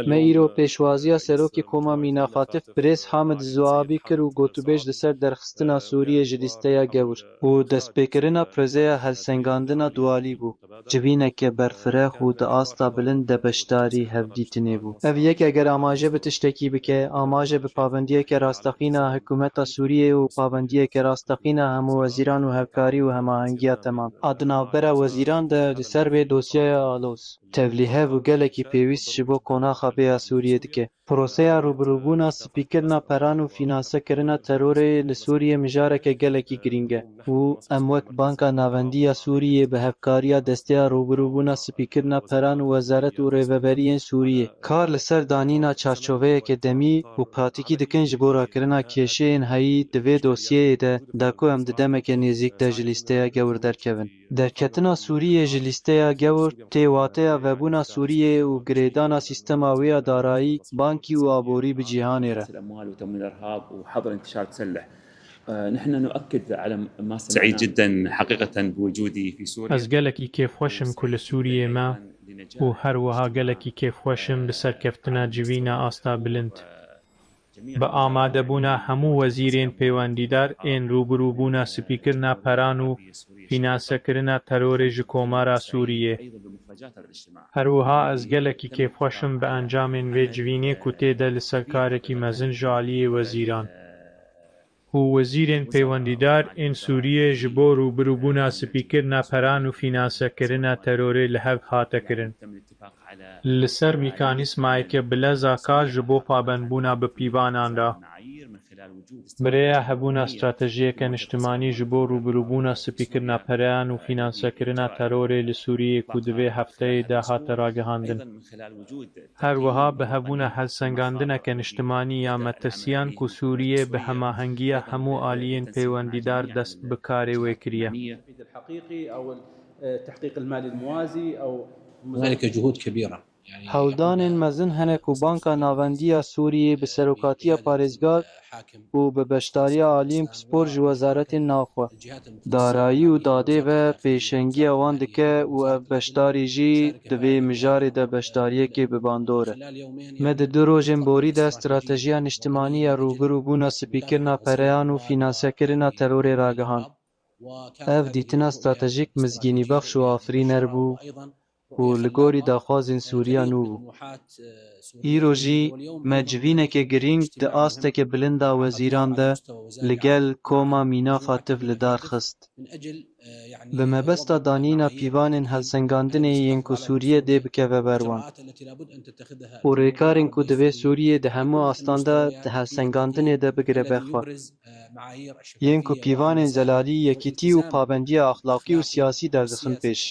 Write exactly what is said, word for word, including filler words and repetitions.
Me îro pêşwaziya Serokê Koma Mîna Xatif Birêz Hamid Zuabî kir û gotûbêj li ser derxistina Sûriyê ji lîsteya gewr û destpêkirina projeya helsengandina dualî bû. Civîneke berfireh û di asta bilind de beşdarî hevdîtinê bû. Ev yek eger amaje bi tiştekî bike, amaje bi pabendiyeke rastexîn a hikûmeta Sûriyê û pabendiyeke rastexîn a hemû wezîran û hevkarî û hemahengiya temam a di navbera wezîran de li ser vê dosyeya aloz. Tevlîhev û gelekî pêwîst ji bo qonaxa vê ya Sûriyê dike. Proseya rûbirûbûna spîkirina peran û fînansekirina terorê li Sûriyê mijareke gelekî girîng e û em wek Banka Navendî ya Sûriyê bi hevkariya Desteya Rûbirûbûna Spîkirina Peran û Wezaret û Rêveberiyên Sûriyê kar li ser danîna çarçoveyeke demî û pratîkî dikin ji bo rakirina kêşeyên heyî di vê dosyeyê de, da ku em di demeke nêzîk de ji lîsteya gewr derkevin. Derketina Sûriyê ji lîsteya gewr tê wateya vebûna Sûriyê û girêdana sîstema wê ya darayî, bankî û aborî bi cîhanê re. الأموال وتمويل الإرهاب وحظر انتشار تسلح. آه، نحن نؤكد على ما سمعنا سعيد جدا حقيقة بوجودي في سوريا. Ez gelekî kêfxweş im ku li Sûriyê me û her wiha gelekî kêfxweş im bi serkeftina civîna asta bilind. Bi amadebûna hemû wezîrên pêwendîdar ên rûbirûbûna spîkirina peran û fînansekirina terorê ji Komara Sûriyê. Her wiha ez gelekî kêfxweş im bi encamên vê civînê ku tê de li ser karekî mezin ji aliyê wezîran û wezîrên pêwendîdar ên Sûriyê ji bo rûbirûbûna spîkirina peran û fînansekirina terorê li hev hate kirin. Li ser mîkanîzmayeke bilez a kar ji bo pabendbûna bi pîvanan re. Bi rêya hebûna stratejiyeke niştimanî ji bo rûbirûbûna spîkirina pereyan û fînansekirina terorê li Sûriyê ku di vê hefteyê de hate ragihandin. Her wiha bi hebûna helsengandineke niştimanî ya metirsiyan ku Sûriyê bi hemahengiya hemû aliyên pêwendîdar dest bi karê wê kiriye. الحقيقي او التحقيق المالي الموازي او هنالك جهود كبيره. Hewldanên mezin hene ku Banka Navendî ya Sûriyê bi serokatiya parêzgar û bi beşdariya aliyên pispor ji wezaretên navxwe, darayî û dadê ve pêşengiya wan dike û ev beşdarî jî di vê mijarê de beşdariyekê bi bandor e. Me di du rojên borî de stratejiya niştimanî ya rûbirûbûna spîkirina pereyan û fînansekirina terorê ragihand. Ev dîtina stratejîk mizgînîbexş û afirîner bû ku li gorî daxwazên Sûriya nû bû. Îro jî me civîneke girîng di asteke bilind a wezîran de li gel Koma Mîna Xatif li dar xist. Bi mebesta danîna pîvanên helsengandinê yên ku Sûriye dê bikeve ber wan û rêkarên ku divê Sûriye di hemû astan de di helsengandinê de bigire ber xwe. Yên ku pîvanên zelalî, yekîtî û pabendiya exlaqî û siyasî derdixin pêş.